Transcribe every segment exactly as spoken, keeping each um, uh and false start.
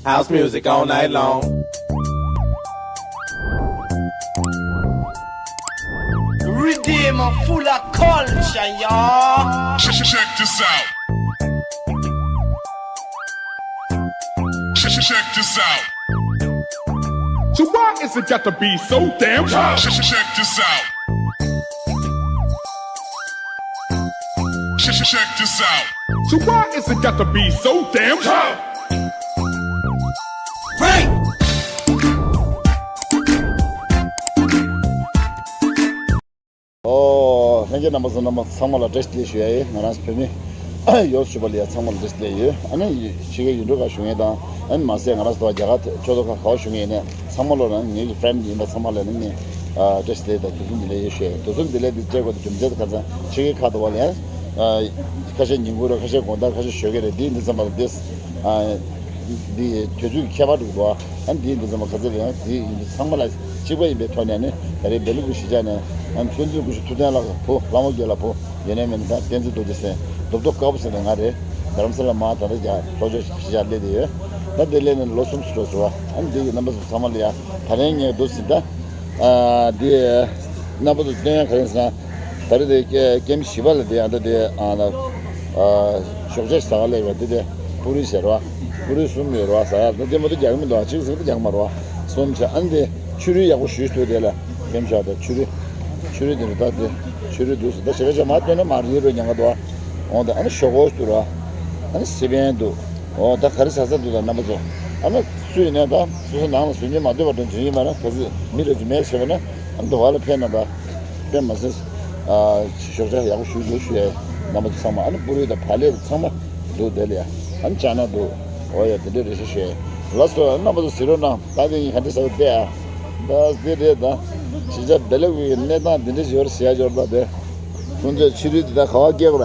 House music all night long. Redeem full of culture, y'all. Check this out. Check, check, check this out. So why is it got to be so damn tough? Check, check, check this out. Check, check, check this out. So why is it got to be so damn tough? Break! ཨོ། ལྷན་རྒྱས་རྣམ་པ་ཚོ་རྣམ་པ་ཚང་མ་ལ་བཀྲ་ཤིས་བདེ་ལེགས་ཞུ་ཡ་ཡིན། ང་རང་ཚོ་བོད་མི་ཡོངས་སུ་གྲུབ་པ་ལ་ཡ་ཚང་མ་ལ་བཀྲ་ཤིས་བདེ་ལེགས་ཡོད། ཨ་ནི་ཕྱི་རྒྱལ་ཡུལ་གྲུ་ཁག་བཞུགས་མཁན་དང་། ཨ་ནི་མ་ཟད་ང་རང་ཚོ་རྒྱ་གར་ཕྱོགས་གཏོགས་ཁག་ག་པར་བཞུགས་མཁན་ཡིན་ནའི་ཚང་མ་ལོ་ལ་ངེད་ཀྱི་ཕྲེན་ཡིན་པ་ཚང་མ་ལ་ནི་ངས་བཀྲ་ཤིས་བདེ་ལེགས་དང་དུས་གསུམ་བདེ་ལེགས་ཡོད་ཞུ་ཡ་ཡིན། དུས་གསུམ་བདེ་ལེགས་འདི་བྱེད་དགོས་དུས་རྒྱུ་མཚན་དེ་ཁ་སང་ཕྱི་རྒྱལ་ཁག་ཏུ་བ་ལ་ཡ་ཁ་ཤས་ཉིན་གུང་རེད། ཁ་ཤས་དགོང་དག་ཁ་ཤས་ཞོགས་ཀས་རེད། འདི་འདི་ཚང་མ་ལ་འདི། འདི་དུས་ཚོད་ཀྱི་ཁྱད་པར་འདུག་འདུག་ཨ་འདི་འདི་ཚང་མ་ག་ཚོད་རེད། ཨ་འདི་ཡིན་འདི་ཚང་མ་ལ་གཅིག་པ་ཡིན་པའི་ཐོག་ནས་ནི་ད་རེས་སྦེལ་ཀོབ་གཞིས་ཆགས་ནས་ཨ་ཕན་ཚུན་སྐུ་ཞབས་ཐུབ་བསྟན་ལགས་བུ་ལྷ་མོ་རྒྱལ་ལགས་བུ་ཡོད་ནའི་མེད་ནའི་ད་བསྟན་འཛིན་རྡོ་རྗེ་ཟེར་རྡོབ་རྡོ་དཀར་པོ་ཟེར་ནས་ང་རེད། རྡ་རམ་ས་ལ་མ་ད་ལྟ་རྒྱ་ལྷོ་ཕྱོགས་གཞིས་ཆགས་སླེབས་བསྡད་ཡོད། ད་འདི་སླེབས་ནས་ལོ་གསུམ་སུ་འགྲོ་ཟེར་བ། ཨ་འདི་ཡི་རྣམ་པ་ཚོ་ཚང་མ་ལ་ཡ་ད་རེས་ངས་འདུག་ཟིན་ད། ཨ་འདི་རྣམ་པ་ཚོ་སྟོན་ཡ་ག་རེ་ཟེར་ན། ད་རེས་དེ་ཀེམ་བཞི་པ་ལ་དེ་ཡང་ད་དེ་ཨ་ན་ཨ་ཞོགས་ཇ་ཟ་ག་སླེབས་པ་དེ་དེ་པུ་རི་ཟེར་བ། པུ་རི་གསུམ་ཡོད་རེད་བ། ཟ་ཡ་ད་དེ་མ་གཏོགས་རྒྱག་གི་མི་འདུག་ཨ་གཅིག་ཟེར་ན་རྒྱག་མ་རེད་བ། གསུམ་བྱས་ཨ་ནི་དེ་ཆུ་རུད་ཡག་པོ་ཞུ་ཐུབ་དེ་ལ་ཀེམ་ཤོག་དེ་ཆུ་རུད། ཆུ་རུད་དེ་རུ་ད་དེ་ཆུ་རུད་འདུག་ཟེར། ད་ཞེ་དྲག་ཅིག་མ་སྟོན་ན་མ་རེད་རོ་ཉན་ག་འདུག་ཨ། འོང་ད་ཨ་ནི་ཞོག་ཁོག་འདུག་ར། ཨ་ནི་སི་པན་འདུག་འོ་ད་ག་རེ་ཟ་ས་འདུག་ད་རྣམ་པ་ཚོ། ཨ་ནི་སུ་ཡིན་ནའི་ད་སོ་སོ་ནང་ལ་ཟོས་ཉེས་མ་འདོད་པ་དང་བྱེད་ཀྱི་མ་རེད། ག་ཚོད་མི་ལ་ཅིག་མེད་བྱས་པ་ན་ཨ་ནི་འདི་བ་ལ་ཕེབས་ན་ད། དཔེ་མ་སྲིད། ཨ་ཞོགས་ཇ་ཡག་པོ་ཞུ་འདུག་ཞུ་ཡ། རྣམ་པ་ཚོ་ཚང་མ་ཨ་ནི་པུ་རི་དང་བག་ལེབ་ཚང་མ་འདུག་དེ་ལ་ཡ། ཨ་ནི་ཅ་ན་འདུག་འོ་ཡ་དེ་འདྲ་རེད་ཤག་ཞུ་ཡ། ལགས་སོ། རྣམ་པ་ཚོ་གཟིགས་རོགས་གནང་། ད་དེ་ཡིན་ག་འདྲ་ཟ་བ་བལྟས་ཨ། ད་དེ་རེད་ད། གཞིས་ཆགས་བདེ་ལེགས་ཀྱི་གནས་སྟངས་འདི་འདྲ་ཞིག་ཡོད་རེད་ཟེར་ཡ་འབྱོར་ད་དེ། ཁོང་ཚོས་ཕྱི་རོལ་དེ་དག་ག་བ་སྐྱེལ་དགོས་ར།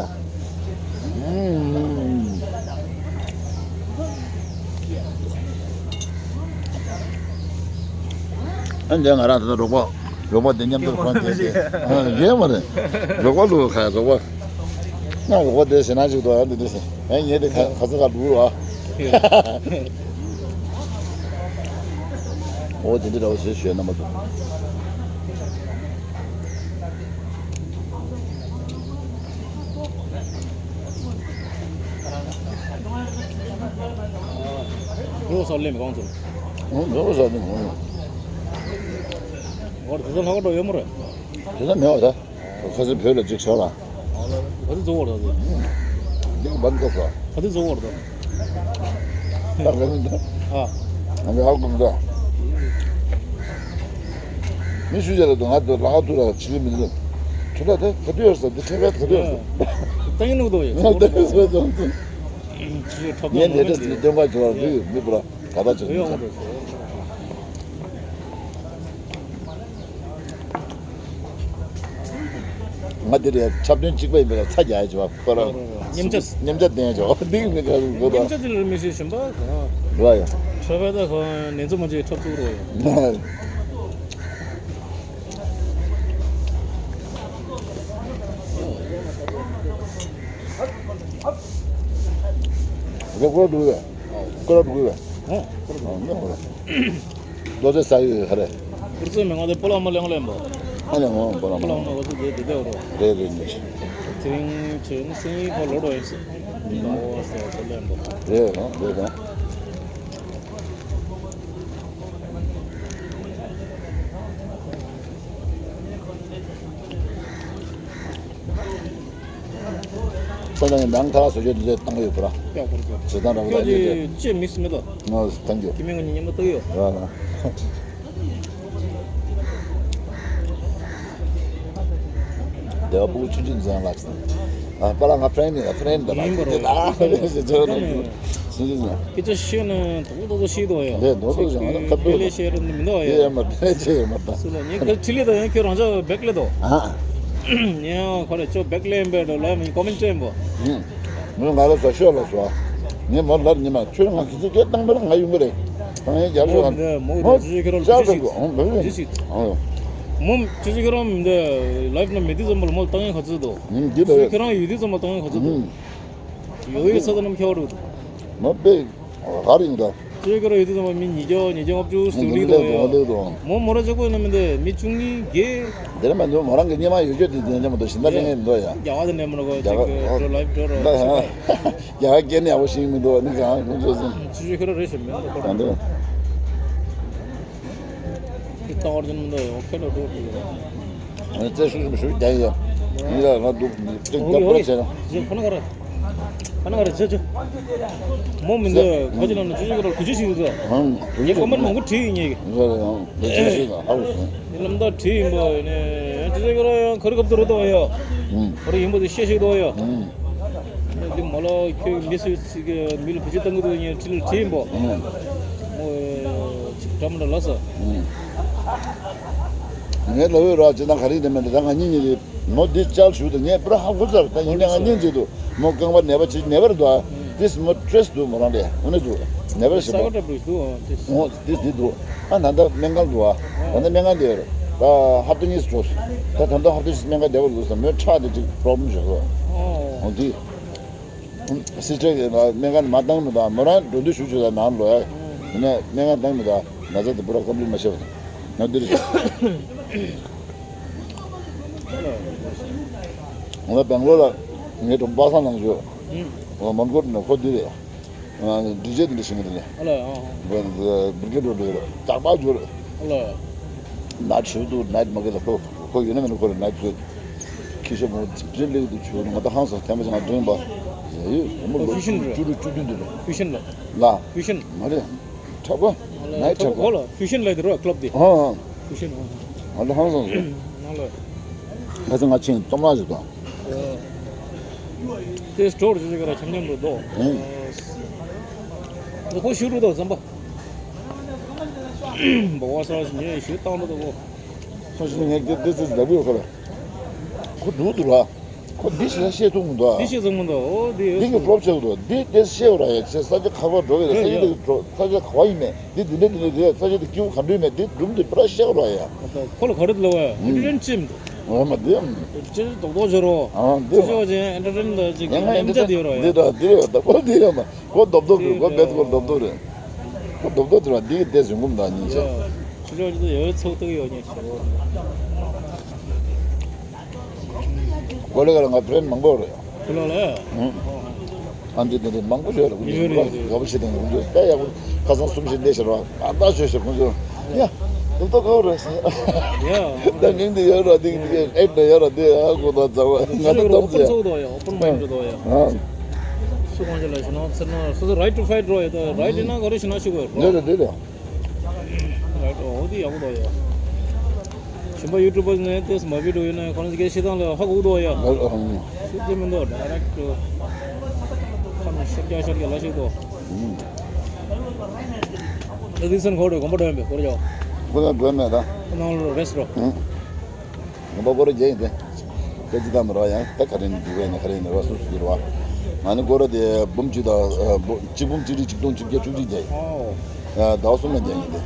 ཨ་འདི་ང་རང་ད་ལྟ་རོགས་པ། རོགས་པ་དེ་མཉམ་དུ་ཁོང་དེ་དེ་ཨ་རེད་མ་རེད། རོགས་པ་ལུག་ཁ་རོགས་པ། ང་རོགས་པ་དེ་ཞེ་ན་ཅིག་འདུག་ཨ་འདི་འདི་ཞེ་ཨ་ངས་དེ་ཁ་ཁ་ས་ཁ་ལུག་ར། འོ་དེ་འདྲ་འདྲ་བོ་ཞེས་ཞུས་རྣམ་པ་ཚོ། འགྲོ་ས་ལེན་གང་ཚོད། འོ་འགྲོ་ས་ལེན་གང་ཚོད། འོ་དེ་ཚོ་ལྷག་འགྲོ་ཡོད་མ་རེད། དེ་ཚོ་མེད་པ་ད། ཁ་སང་བོད་ལ་གཅིག་ཤོར་བ། ག་དུས་རྫོགས་བར་དང་། འདི་ག་བར་འགོ་ཚུགས། ག་དུས་རྫོགས་བར་དང་། ད་ག་མི་འདུག་ཨ། ང་ཚོ་ཨ་ཁུ་འདུག་མི་ཤུ་རྒྱ་ལ་འདུག་ང་ཚོ་ལ་ཁ་ཐུག་ལ་ཕྱི་གི་མི་འདུག་ཐུག་ལ་ད་ག་དུས་ཡོད་ས་འདི་ཁྲེལ་བས་ག་དུས་ཡོད་ས། ཏང་ཡིན་ནུག་དོ་ཡོད། ང་ཏང་ཡིན་ས་ཙང་ཙང་། ངས་འདི་འདྲ་ཞིག་སྟོན་པ་བྱུང་བ་འདི་མི་བུ་ལ་ག་པ་བྱུང་ཡོད། ང་འདི་རེད་ཆབ་དོན་གཅིག་པ་ཡིན་པས་ཚ་རྒྱག་ཡ་བྱེད་པ་ཁོ་རང་། མཉམ་ཆ། མཉམ་ཆ་ལྡན་ཡ་བྱེད་པ་འདི་གི་མི་ག་རུ་འགྲོ་མཉམ་ཆ་དེ་ལ་མི་ཤེས་གཞན་པ་གང་། རོ་ཡ། ཁྲ་བ་ད་གང་ནན་ཚོ་མ་བྱེད་ཁྲབ་ཚུགས་རོ་ཡ། རོགས་པ་འགྲོ་བས། ཀོ་ར་འགྲོ་བས། ཨ། ཨ་ནི་ཧོ་ར། རྡོ་རྗེ་ས་ཡོད་ཧ་རེ། ཀུར་སེ་མི་ང་དེ་སྤོ་ལགས་མ་གླེང་གླེང་པོ། ཨ་ནི་ཧོ་སྤོ་ལགས་མ། སྤོ་ལགས་མ་ག་ཚོད་དེ་དེ་དེ་རོ། རེད་རེད་ཉེ། དེ་རིང་ཆེ་ནི་སེང་ཡིག་ཁ་ལོ་རོ་ཡིན་སེ། ཨོ་སེ་སེ་གླེང་པོ། རེད་རོ་རེད་རོ། ཁོ་ཚང་གི་ནང་ཁ་ལག་བཟོ་བཅོས་འདི་ཚོ་བཏང་གི་ཡོད་པ་ར། ཡག་པོ་རེད། བྱེད་སྟངས་འདྲ་པོ་ཁྱོད་དང་ཀྱི་ཡོད་དེ། ཅེས་མིག་སི་མེད་དོ། ང་བཏང་རྒྱུ། ཁྱི་མི་ང་གཉིས་མཉམ་དུ་བཏང་ཡོད། ར་ར། དེ་བ་ཕྲུ་གུ་ཆུང་ཆུང་འཛིན་ལགས་སོ། ཨ་པ་ལགས་ང་ཕྲེན་ནི་ཕྲེན་ད་ལ་ཡིན་པ་ཁྱི་དེ་རེད། ད་ཨ་ཕྲེན་ཞེས་བརྗོད་རོགས་གྱིས། སུ་ཞིག་ན། སྐད་ཆ་བཤད་ན་རྡོག་རྡོག་རྡོག་བཤད་འདུག་ཡ། ལས་རྡོག་རྡོག་བཤད་ང་ཁ་ཐུག་ལས་བཤད་རེད་མི་འདུག་ཡ། ཡེ་མ་ཕྲེན་ཆེ་ཡེ་མ་ད། སུ་ལ་ངས་ཁ་ཁྲི་ལི་དང་ཡང་ཁྱོད་རང་ཅག་བེག་ལས་དོ། ཨ། ངས་ཁོ་རེ་ཅོ་བེག་ལས་ཡིན་པས་འགྲོ་ལ་མི་ཀོ་མེན་ཊི་བྲིས་པོ། ཨུ། མོས་ང་ལ་ཟ་ཤོག་ལ་ཟ། ངས་མོར་ལབ་ཉི་མ་ཁྱོད་ང་ཁྱི་ཚོ་སྐད་བཏང་པ་ལ་ང་ཡོང་གི་རེད། ད་ངས་རྒྱབ་ཤོག་ལ། མོ་ཅི་ཞིག་ཁྱོད་རང་ལ་ཅི་ཞིག་ཨོ་མོ་ཅི་ཞིག་མོ་ཅི་ཞིག་ཁྱོད་རང་འདི་ལའིབ་ན་མེད་དུས་ཙམ་པ་ལ་མོ་ལ་བཏང་ཡང་ག་ཚོད་འདུག་ཁྱོད་རང་ཡོད་དུས་ཙམ་པ་བཏང་ཡང་ག་ཚོད་འདུག་ཡོད་ཡོད་ས་ད་ནམ་ཁྱེར་བ་རུ་འདུག་མོ་པེ་ག་རེ་ཡིན་ད། ཁྱོད་ཀྱི་ར་ཡོད་དུས་ཙམ་པ་མི་ཉིས་བརྒྱ་ཉིས་བརྒྱ་ལྔ་བཅུ་ཟེར་གྱི་འདུག་ཡ། མོ་མོ་ར་གཅིག་པོ་ཡིན་ན་མི་འདུག་མོ་མོ་ར་གཅིག་པོ་ཡིན་ན་མི་འདུག་མི་བཅུ་གཉིས་བརྒྱད། དེ་ར་མ་འདུག་མོ་རང་གི་སྔོན་མ་ཡོད་རྒྱུ་དེ་དེ་འདྲ་མ་གཏོགས་གཞན་དག་གླེང་ཡས་མི་འདུག་ཡ། རྒྱ་གར་དེ་འདྲ་མ་གཏོགས་རྒྱ་གར་ཅིག་འགྲོ་ལའིབ་འགྲོ་རོགས་ད་ཞུ་ཡ། རྒྱ་གར་སྐད་ནི་ཡག་པོ་ཤེས་ཀྱི་མི་འདུག་ནི་གང་ཁོང་ཚོ་ཟིན། ཆུ་ཆུ་ཁྱོད་ར་རེད་ཞུ་མི་འདུག་ཁོ་ར། ད་འདུག་ཁྱོད་ལྟ་བར་ཅན་མི་འདུག་ཡོང་ཁྱོད་ལ་འགྲོ་དུས། ཨ་ནི་རྩེ་ཤུགས་ཤུགས་ཤུགས་རྒྱག་ཡ། ཡིན་ལ་ང་འདུག་ཅིག་རྒྱབ་འགྲོ་བྱས་ན། ཁོ་ན་ག་རེ། ཁ་ན་ག་རེ་ཇེ་ཇེ། མོ་མི་འདུག་ཁ་ཅིག་ལ་ནི་ཇེ་ཇེ་ག་རེ་དུ་ཇེ་ཞིག་འདུག་ཧང་། ངས་ཀོ་མེན་མང་པོ་བྲིས་ཡིན་ངས། ང་ལ་ཡང་ཇེ་ཇེ་ཞིག་ལ་ཧ་གོ་སོང་། ངས་ལམ་ཐག་བྲིས་ཡིན་པ་ཡིན་ནས་ཇེ་ཇེ་ག་རེ་ཡང་ག་རེ་སྐབས་དུ་རུ་དོ་ཡ། ཧུང་། ག་རེ་ཡིན་པ་དེ་ཤེས་ཤིག་དོ་ཡ། ཧུང་། འདི་མོ་ལ་ཁྱོད་མི་སུ་ཞིག་གི་མི་ལ་བེད་སྤྱོད་གཏང་གི་འདུག་ངས་ཁྲིད་ལ་བྲིས་ཡིན་པ། ཧུང་། མོ་ཅིག་འདྲ་མི་འདྲ་ལ་ས། ཧུང་། ངས་ལབ་ཡོད་ར་ཇི་ལྟར་ག་རེ་ཡིན་མིན་དེ་ད་ང་གཉིས་གཉིས་རེད། མོ་འདི་ཅལ་ཞུ་དང་ངས་པུ་ར་ཧ་གོ་ཚར། ད་ཡིན་ནའང་སྙིང་རྗེ་འདུག་མོ་རྐང་པ་ནད་པ་ཅིག་ནད་པ་རེད་འདུག་ཨ། ཏིས་མོ་སི་ཊེ་རེ་སི་འདུག་མོ་རང་རེད། འོ་ན་འདུག་ནད་པ་རེད་ཤི་པ། སའི་ཀ་ཊི་སི་ཊི་འདུག་ཨ། ཏིས། འོ་ཏིས་འདི་འདུག་ཨ་ད་ལྟ་སྨན་ཁང་འདུག་ཨ། ད་ལྟ་སྨན་ཁང་འདི་ཡོད་རེད། ད་ཧབ་ཏ་གཉིས་སུ་འགྲོ། ད་ད་ལྟ་ཧབ་ཏ་གཉིས་སྨན་ཁང་བསྡད་པ་འདུག་ས་མོའི་ཁྲག་དེ་ཅིག་པོ་རོ་བྷི་ལེམ་བྱུང་སོང་། འོ་འདི། སི་ཊེ་རེ་སི་སྨན་ཁང་ནས་མ་བཏང་མི་འདུག་མོ་རང་འགྲོ་འདུག་ཞུ་ཞུ་ད་ནང་ལོག་ཡ། ཡིན་ནའི་སྨན་ཁང་བཏང་མི་འདུག་ན་ཚ་དེ་པུ་ར་ཀམ་པི་ལིཊ་མ་ཤེས་པ་ན་འདི་རེད། ང་ལ་སྦེང་ལོར་ལ་ངའི་གྲོགས་པ་སངས་ནང་ཞུ། ང་མོན་གྷོ་ནས་ཁོ་འདི་རེད། ཨ། འདི་རྗེས་འདི་འདྲ་ཞིག་ནི་རེད། ཨ་ལ་ཨ། འདི་འདི་འདི་སྐད་འགྲོ་འདི་རེད། ཇག་པ་འགྱུར། ཨ་ལ། ནའིཊ་ཞུ་འདུག་ནའིཊ་མ་གི་ལ་ཁོ་ཁོ་ཡོད་ན་མེད་ན་ཁོ་རེ་ནའིཊ་ཞུ། ཁྱི་ཤོ་མོ་ཅིག་ཅིག་ལེགས་འདུག་ཆུ་ནི་ང་ད་ཧང་སང་ཐེངས་མ་ཅིག་ང་འགྲིམ་པ། ཡ་ཡོད་མོ་ཨོ་ལོ་ཕུ་ཤིན་རེད། བཅུ་དྲུག་བཅུ་བདུན་འདི་རེད། ཕུ་ཤིན་ལ། ལ། ཕུ་ཤིན། མ་རེད། དྲག་པོ། ནའིཊ་དྲག་པོ། ཁོ་ལ་ཕུ་ཤིན་ལ་དེ་རོ་ཀླབ་དེ། ཧང་ཧང་། ཕུ་ཤིན། ང་ད་ཧང་སང་སོང་། ང་ལ། ཁ་སང་ང་ཕྱིན་གཏོང་ལག་ཞིག་དང་། དེ་སི་ཊོར་ཅིག་ག་ར་འཆམ་འཆམ་རུ་འདུག་ཨང་། ཁོ་ཤུ་རུ་འདུག་ཟམ་པ། འབོ་བ་ས་ཞིག་ངས་ཤུ་བཏང་འདུག་གོ། ཁོ་ཤུ་ངས་དེ་དེ་ཚོ་ལབ་ཡོད་ཁོ་ལ། ཁོ་འདུག་འདུག་ལ། ཁོ་འདི་ཞིག་ལ་བཤད་ཐུབ་མི་འདུག་ཨ། འདི་བཤད་ཐུབ་མི་འདུག་ཨོ་འདི་འདི་གི་ཕོ་ལོབ་བྱེད་དགོས་འདུག་འདི་དེ་བཤད་ར་ཡ་ཆེ་ས་ཆ་ཁ་བ་འགྲོ་བའི་ས་ཆ་དེ་འགྲོ་ས་ཆ་ག་བ་ཡིན་མེད། འདི་འདི་འདྲ་འདི་འདྲ་འདི་ས་ཆ་དེ་སྐྱིད་པོ་ག་འདྲ་ཡོད་མེད་འདི་སྒྲུང་དེ་པུ་ར་བཤད་ར་ཡ། ཁོ་ལ་ག་རེ་ལབ་བ་ཡ་ཨེན་ཊར་ཊེན་ཅིམ་འདུག་ཨ་མ་འདི་ཡང་། ཅེ་རྡོག་རྡོག་བྱེད་རོགས། ཨ་འདི་ཅེ་བ་ཅེ་ཨེན་ཊར་ཊེན་འདི་ཅིག་ཡང་ང་ཨེན་ཊར་ཊེན་འདི་ཡོད་རོགས་ཡ། འདི་འདྲ་འདི་རེད་ད་པོ་འདི་ཡང་མ་ཁོ་རྡོག་རྡོག་གི་ཁོ་བེད་ཁོ་རྡོག་རྡོག་རེད། ཁོ་རྡོག་རྡོག་དེ་ར་འདི་གི་བསྡད་ཟིན་གོམ་ད་ཉིན་ཆད། ཅེ་བ་ཅེ་ཡོད་ཚོགས་ཐུག་ཡོད་ཉེ་ཆེ། གོ་ལེ་ག་ལ་ང་ཕྲན་མང་པོ་རེད། ཁོ་ལ་ལ། ཨང་། ཨ་འདི་འདི་འདི་མང་པོ་ཡོད་རེད། ཁོང་ཚོ་ཡོད་རེད། ཡག་པོ་བྱེད་དང་ཁོང་ཚོ་ད་ཡག་པོ་ཁ་སང་གསུམ་བཞི་འདས་ཤར་བ་ཨ་ད་ཞོད་ཤོད་ཁོང་ཚོ་ཡ་སྡུག་ཏོ་ཁ་བོ་རེད་ཟེར། ཡ། ད་མིང་འདི་ཡོད་ར་འདི་འདི་ཨེ་འདྲ་ཡོད་ར་འདི་ཨ་ཁོ་ད་ཛ་བ་ང་ད་ཏོམ་ཟེར། ཨོ་པན་ཚོགས་དོ་ཡ། ཨོ་པན་མའིན་ཌི་དོ་ཡ། ཨ། སུ་གང་ཅི་ལ་ཤི་ན་ཚེ་ན་སོ་སོ་རའིཊ་ཊུ་ཕའིཊ་རོ་ཡ། ད་རའིཊ་ཡིན་ན་ག་རེ་ཤི་ན་ཤི་དགོས་རོ། འདི་རེད་འདི་རེད། རའིཊ་ཨོ་འདི་ཡག་པོ་དོ་ཡ། གཞན་པ་ཡུ་ཊུབ་པར་ནས་ཏོག་ཙམ་མ་བི་ཌི་ཡོ་ཡིན་ན་ཁོ་རང་ཚོ་སྐད་བཤད་སྟངས་ལ་ཧ་གོ་གི་འདུག་ཡ། ཨ་ཨ་ཨ། ཤེས་ཀྱི་མི་འདུག་ཌའི་རེག་ཊི་ཁ་ནས་ཤར་རྒྱག་ཤར་རྒྱག་ལ་ཤེས་འདུག་ཨ་ལི་སན་ཁོ་རེ་དགོན་པ་འགྲོ་ཡིན་པས་ཁོ་རེ་ཡོ། ཁོ་ཚོ་འགྲོ་མེད་ད། ཁོ་ནང་ལ་རེ་སི་རོ། ཨ། དགོན་པ་སྐོར་ར་རྒྱག་ཡིན་ཏེ། སྐད་ཅིག་བཏང་མི་རོགས་ཡང་ད་ག་རེ་ནས་འདུག་གས་ན་ག་རེ་ནས་རོགས་སུ་སུ་རོགས། ང་ནི་སྐོར་ར་དེ་འབུམ་གཅིག་དང་ཨ་འབུམ་གཅིག་འབུམ་གཅིག་རེ་ཆིག་སྟོང་བཅོ་བརྒྱད་བཅུ་གཅིག་རྒྱག་ཡིན། ཨོ། ཟླ་བ་གསུམ་ལ་རྒྱག་ཡིན་ཏེ།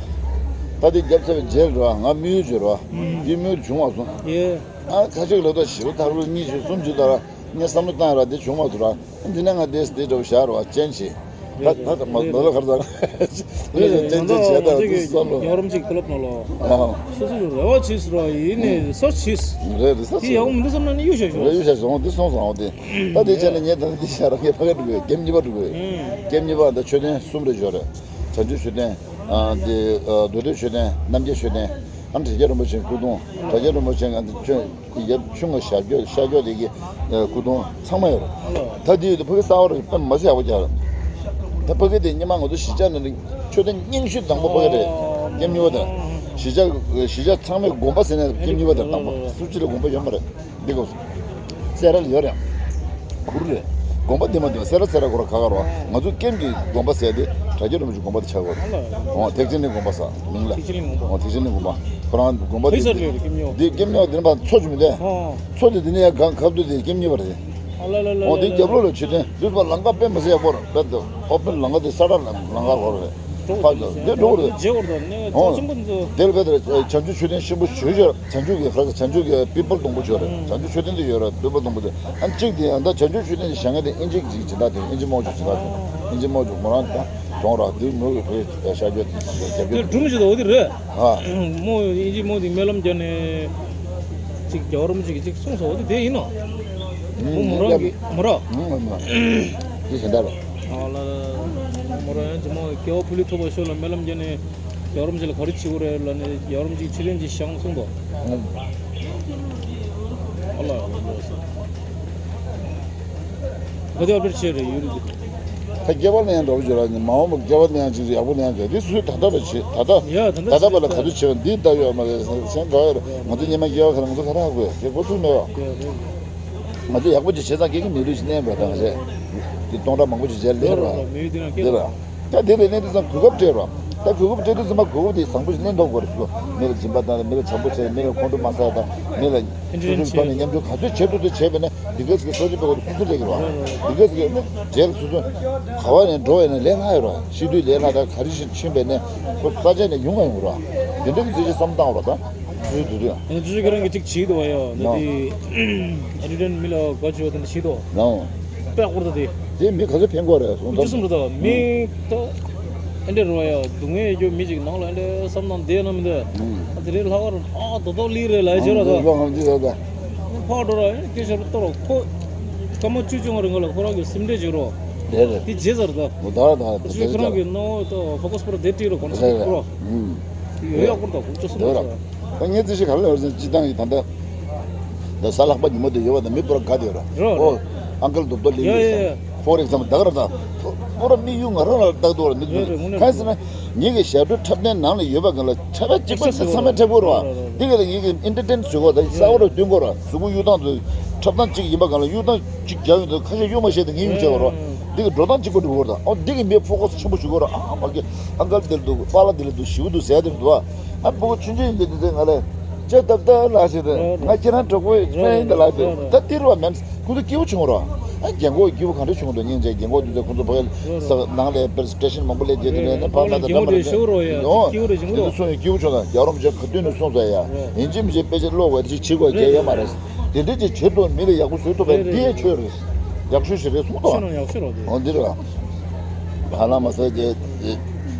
ད་དེ་རྒྱབ་ཚར་བའི་རྗེས་རོགས་ང་དམིགས་ཡུལ་བརྗོད་རོགས། ཨུམ། དེ་དམིགས་ཡུལ་བྱུང་བ་སོང་། ཡེ། ཨ་ཁ་ཤས་ལ་ད་ཞི་བ་ཐག་རུ་གཉིས་བྱུང་གསུམ་བྱུང་ད་ར་ངས་བསམ་བློ་བཏང་ཡ་ར་དེ་བྱུང་བ་ཚོ་ར། འདི་ནས་ང་དེ་དེ་འདྲ་བོ་བཞག་རོགས་ཅན་བྱེད། ད་ད་ད་མ་མ་ལ་ཁར་ད། ལས་ལས་ཅན་ཅན་བྱས་ད་དུ་བསམ་བློ། ཉོ་རུམ་གཅིག་ཁུ་ལབ་ནང་ལོ། ཨ། སོ་སོ་གི་རེ་བ་བྱེད་སྲོལ་ཡིན་ནས་ས་བྱེད། རེད་རེད་ས་དེ་ཡག་པོ་མི་འདུག་བསམ་ན་ནི་གཡུག་བཞག་ཞོག་རེད་གཡུག་བཞག་ཞོག་འདི་སོང་སོང་འོ་དེ། ད་དེ་བྱས་ན་ངས་ད་འདི་བྱས་ར་ངས་ཕ་ག་འགྲོ་གི་ཀེམ་གཉིས་པ་འགྲོ་གི་ཀེམ་གཉིས་པ་ད་མཆོད་རྟེན་གསུམ་རེ་འབྱོར་རེད། བྱང་ཆུབ་མཆོད་རྟེན། ཨ་འདི་ཨ་མདོ་སྟོད་མཆོད་རྟེན་རྣམ་རྒྱལ་མཆོད་རྟེན། ཨ་དྲ་རྒྱ་རིན་པོ་ཆེའི་སྐུ་གདུང་དྲ་རྒྱ་རིན་པོ་ཆེ་ང་འདི་ཁྱོད། ཡབ་ཆུང་ངུ་ཤར་སྐྱོད་ཤར་སྐྱོད་དེ་གི་སྐུ་གདུང་ཚང་མ་ཡོད་རེད། ད་དེ་ཡོད་དུས་ཕ་གི་གསར་པ་རེད་དཔེ་མ་སྲིད་ཡག་པོ་རྒྱག་རེད། ད་ཕ་གི་དེ་སྔོན་མ་ང་ཚོ་གཞིས་ཆགས་ནང་ནས་མཆོད་རྟེན་རྙིང་ཤོས་དང་པོ་ཕ་གི་རེད། ཀེམ་གཉིས་པ་དང་། གཞིས་ཆགས་གཞིས་ཆགས་ཚང་མའི་དགོན་པ་ཟེར་ནས་ཀེམ་གཉིས་པ་དང་དང་པོ་སུ་གཅིག་ལ་དགོན་པ་ཡོད་མ་རེད། འདི་གོ་སོང་། སེ་ར་ལ་ཡོད་རེད། གུར་རེད། དགོན་པ་འདི་མ་འདི་སེ་ར་སེ་ར་གོ་ར་ག་ག་རོ། ང་ཚོ་ཀེམ་གྱི་དགོན་པ་ཟེར་དེ་དྲ་རྒྱ་རིན་པོ་ཆེ་དགོན་པ་དེ་ཆགས་གོ་རེད། ཨོ་ཐེག་ཆེན་གླིང་དགོན་པ་ཟེར་མིང་ལ། ཐེག་ཆེན་གླིང་དགོན་པ། ཨོ་ཐེག་ཆེན་གླིང་དགོན་པ། ཁོ་རང་དགོན་པ་འདི་ཕ་གི་ས་རེད་ཀེམ་ཉོ། འདི་ཀེམ་ཉོ་འདི་ནས་ཕར་མཚོ་ཅིག་མི་འདུག་ཨོ། མཚོ་དེ་འདི་ནས་ཡར་སྒང་ཁ་བསྡུ་དེ་ཀེམ་གཉིས་པ་རེད། ཨ་ལ་ལ་ལ་ཨོ་ལ་འདི་ལ་རྒྱབ་ལོགས་ལ་མཆོད་རྟེན་འདུས་པ་ལམ་ཁ་དཔེ་མི་སྲིད་ཡག་པོ་རེད་དཔེ་འདུག་ཨོ་དཔེ་ལམ་ཁ་དེ་ས་ཁྲ་ལམ་ཁ་གོ་རེད། འགྲོ་ཕར་འགྲོ་འདི་འགྲོ་རེད། རྗེ་བོར་དང་ནས་ཨོ། ཚོགས་ཆེན་པོ་འདི། དེ་ལ་དཔེ་དེར་བྱང་ཆུབ་མཆོད་རྟེན་ཆེན་པོ་ཞེ་ཡོད་རེད། བྱང་ཆུབ་ཀྱི་ཧ་ས་བྱང་ཆུབ་ཀྱི་པི་པལ་སྡོང་པོ་ཅིག་ཡོད་རེད། བྱང་ཆུབ་མཆོད་རྟེན་དེ་ཡོད་རེད་པི་པལ་སྡོང་པོ་དེ། ཨ་གཅིག་དེ་ཡང་ད་བྱང་ཆུབ་མཆོད་རྟེན་དེ་བཞེངས་མཁན་དེ་ཨིན་ཇི་གི་ཅིག་སྦྱིན་བདག་དེ་ཨིན་ཇི་མོ་ཅིག་སྦྱིན་བདག་དེ་ཨིན་ཇི་མོ་ཅིག་མོ་རང་དེ། གྱོང་ར་དེ་མོ་གི་བོད་ཤར་རྒྱག་དེ་ཤར་རྒྱག་དེ་སྒྲུང་ཞིག་འོ་དེ་རེད། ཧ། མོ་ཡིན་གཅིག་མོ་དེ་སྨོན་ལམ་རྒྱག་ནས་གཅིག་རྒྱལ་བ་རིན་པོ་ཆེ་གིས་གཅིག་གསུངས་སོང་། འོ་དེ་དེ་ཡིན་ནོ། མོ་མོ་རང་གི་མོ་ར། མོ་མོ་དེ་གཞན་དག་ར། ཨ་ལ། མོ་ར་ཡང་གཅིག་མོ་རྒྱལ་བ་ཕུག་ལུ་ཐོབ་པར་ཤོག་ལ་སྨོན་ལམ་རྒྱག་ནས་རྒྱལ་བ་རིན་པོ་ཆེ་ལ་ག་རེ་བྱེད་དགོས་རེད་ལབ་ནས་རྒྱལ་བ་རིན་པོ་ཆེ་ཕྱིར་ལེན་གྱི་ཞང་གསུངས་པ། ཨ་ལ། ག་དེ་ཨ་ཕེར་ཆེ་རེད་ཡུལ་འདི། ད་སྐྱེ་བ་ལེན་འགྲོ་བ་བརྗོད་ལ་ནི་མ་འོངས་པ་སྐྱེ་བ་ལེན་ཡག་ཅིག་ཡག་པོ་ལེན་ཡག་ཅིག་འདི་སུས་ད་ལྟ་བ་བྱེད་ད་ལྟ། ཡ་ད་ལྟ་ད་ལྟ་བ་ལ་ག་ཚོད་བྱེད་པ་འདི་ལྟ་ཡོད་མ་རེད། སེམས་དགའ་ཡོད་རེད། ང་ཚོ་སྙེ་མ་སྐྱེ་བ་ཁ་ལ་ང་ཚོ་ཁ་རག་དགོས་དེ་འགོ་ཚུགས་མེད་བ། ང་ཚོ་ཡག་པོ་ཅིག་བྱེད་ཙང་སྐྱེ་གི་མི་ལུས་ཅིག་ལེན་དགོས་ད་ང་ཚོས་འདི་སྟོང་ཕྲག་མང་པོ་ཅིག་བྱས་ལེན་རོགས་མི་ཡུལ་འདི་ན་སྐྱེ་འདི་ར། ད་དེ་ལས་གནས་དུས་ཙམ་གོ་སྐབས་སྤྲད་རོགས། ད་གོ་སྐབས་སྤྲད་དུས་ཙམ་པ་གོ་སྐབས་དེ་བཟང་པོ་ཞིག་ལེན་ཐུབ་དགོས་རེད། སོ་མི་ལ་སྦྱིན་པ་བཏང་དང་མི་ལ་བྱམས་པོ་བྱས་མི་ལ་ཁོང་ཁྲོ་མ་ཟ་དང་མི་ལ་སོ་སོའི་ཐོག་ནས་མཉམ་ཞུགས་ག་ཚོད་བྱེད་ཐུབ་ཐུབ་བྱས་པས་ན་འདི་ག་ཟིག་གི་གསོ་སྤྱོད་པའི་སྐོར་དུ་སོ་སོ་ལས་ཀྱི་རོགས། འདི་ག་ཟིག་གི་རྗེས་ལ་སོ་སོ་ག་བ་ནས་འགྲོ་བས་ན་ལས་སླ་ཡོད་རོགས། ཤི་དུས་ལས་སླ་དང་ག་རེ་ཞིག་ཕྱིན་པས་ན་ཁོ་ས་ཆ་ནས་ཡོང་བ་ཡོང་རོགས། དེ་འདྲ་གི་ཚོད་ཅིག་བསམ་བཏང་རོགས་ད། དུས་དུས་དུས། ཨ་ནི་ཅི་ཁྱོད་རང་གི་གཅིག་བྱེད་འདུག་བ་ཡ། ད་དེ་ཨ་ནི་དྲན་མི་ལ་དགའ་བྱེད་པ་དེ་འདྲ་བྱེད་དོ། ནའོ། དཔེ་ཨོར་ད་དེ། དེ་མི་ག་ཚོད་ཕན་གོ་རེད་སོང་ཙང་། ཅི་གསུང་རེད་ད་མི་ད། ཨེ་འདྲ་རོ་ཡ་སྡུག་བསྔལ་ཡོད་མི་ཅིག་ནང་ལ་ཨེ་འདྲ་བསམ་ནང་བསྡད་ན་མི་འདུག་ཨ་དེ་རེད་ལྷག་པར་ཨ་ད་དོ་ལི་རེད་ལ་ཨེ་བྱེད་ར་ད། ཕག་འགྲོ་ར་ཨེ་སྐད་ཆ་རུ་གཏོར་རོ་ཁོ། སྐར་མ་བཅུ་བཅོ་ལྔ་རིང་ག་ལ་ཁོ་རང་གི་སེམས་ཁྲལ་བྱེད་རོ། རེད་རེད། དེ་བརྗེད་ཚར་ད། མོ་ད་ད་ད་ཅི་ཁོ་རང་གི་སྣང་བ་ད་ཕོ་ཀས་པོ་ར་དེ་སྤྲད་རོ་གོ་ན་ས་རེད་ཁོ་ར། ཡོད་ཡག་པོ་ད་ཁོ་ཅི་སུ་རེད་ར། ད་ངས་རྩིས་ཤིག་ག་ལ་ཡོད་ཟེར་སྤྱི་བཏང་གི་ད་ལྟ། ད་གཟའ་ལྷག་པ་ཉིན་མོ་དེ་ཡོད་པ་ད་མི་པོ་ར་དགའ་དེ་ཡོད་ར། རོ་རོ། ཨོ། ཨང་ཀལ་རྡོབ་རྡོ་ལིང་ཡོད་ཡོད་ཡོད། ཕོར་ཨེག་ཛམ་པལ་ད་ག་ར་ད། པོ་ར་མི་ཡུལ་ང་རང་ལ་བཏགས་འདུག་ར་མི་ཡོད་རེད་དངོས་གནས་གང་ཟེར་ན། ངེད་ཀྱི་ཞབས་བྲོ་འཁྲབ་སྟོན་ནང་ལ་ཡོད་པ་གང་ལ་འཁྲབ་ཡ་གཅིག་པ་ཚང་མས་འཁྲབ་དགོས་ར། འདི་ག་ལ་ངེད་ཀྱི་ཨེན་ཊར་ཊེན་བཟོ་དགོས་ད་གསར་པ་ར་སྟོན་དགོས་ར་གཟུགས་པོ་གཡུག་སྟངས་དུ། འཁྲབ་སྟངས་གཅིག་ཡིན་པ་གང་ལ་གཡུག་སྟངས་གཅིག་རྒྱག་ཡོང་དུས་ཁ་ཤས་གཡུག་མ་ཤེས་དུས་ངེད་གཡུག་བྱས་པ་ར། འདི་གི་འགྲོ་སྟངས་གཅིག་པ་འགྲོ་དགོས་ར་ད་ཨོ་འདི་གི་མི་ཕོ་ཀས་ཆེན་པོ་ཞུ་དགོས་ར། ཨ་མ་གི་ཨང་ཀལ་འདིར་འདུག་པཱ་ལགས་འདི་ལ་འདུག་ཞི་བོ་འདུག་ཟེར་དེར་འདུག་ཨ་ཕྲུ་གུ་ཆུང་ཆུང་ཡིན་དུས་འདི་ཚོས་ང་ལ་ལྕགས་ཏབ་ཏབ་ལགས་ཞེས་དང་ང་ཁྱེད་རང་གྲོགས་པོ་ཡིན་ཡིན་ད་ལགས་དེ་ད་འདིར་བ་མེད། ཁོ་ཚོ་སྐྱིད་པོ་བྱུང་རོགས། ཨ་རྒན་གོག་སྐྱིད་པོ་ག་འདྲ་བྱུང་འདུག་སྙིང་རྗེ། རྒན་གོག་དེ་ཚོས་ཁོ་ཚོ་ཕ་གི་ས་ནང་ལ་བེར་སི་ཊེ་ཤན་མང་པོ་སླེབས་རྗེས་དེ་ནས་ནས་ཕར་ལ་ད་ལམ་བར་དེ་ཤོར་རོགས་ཡ་ཡོང་སྐྱིད་པོ་རེད་བྱུང་དེ་རོགས། ཚོ་ཡང་སྐྱིད་པོ་བྱུང་ད་རྒྱལ་བ་རིན་པོ་ཆེ་ག་དུས་ནས་གསུངས་ས་ཡ་ཡིན་གཅིག་མིན་གཅིག་དཔེ་ཆ་ཀློག་དགོས་དེ་ཅིག་བྱེད་དགོས་རྒྱལ་ཡོད་མ་རེད། དེ་འདྲ་ཅིག་བྱེད་ཐུབ་མི་ལ་ཡག་པོ་བཟོ་ཐུབ་པ་འདི་ཡང་ཆོས་རེད། ཡག་ཤོས་ཤིག་རེད་གསུངས་ཐོག་ཆོས་རང་ཡག་ཤོས་རོགས་དེ། འོ་འདི་རེད། ཧ་ལམ་མ་ཟེར་གྱི་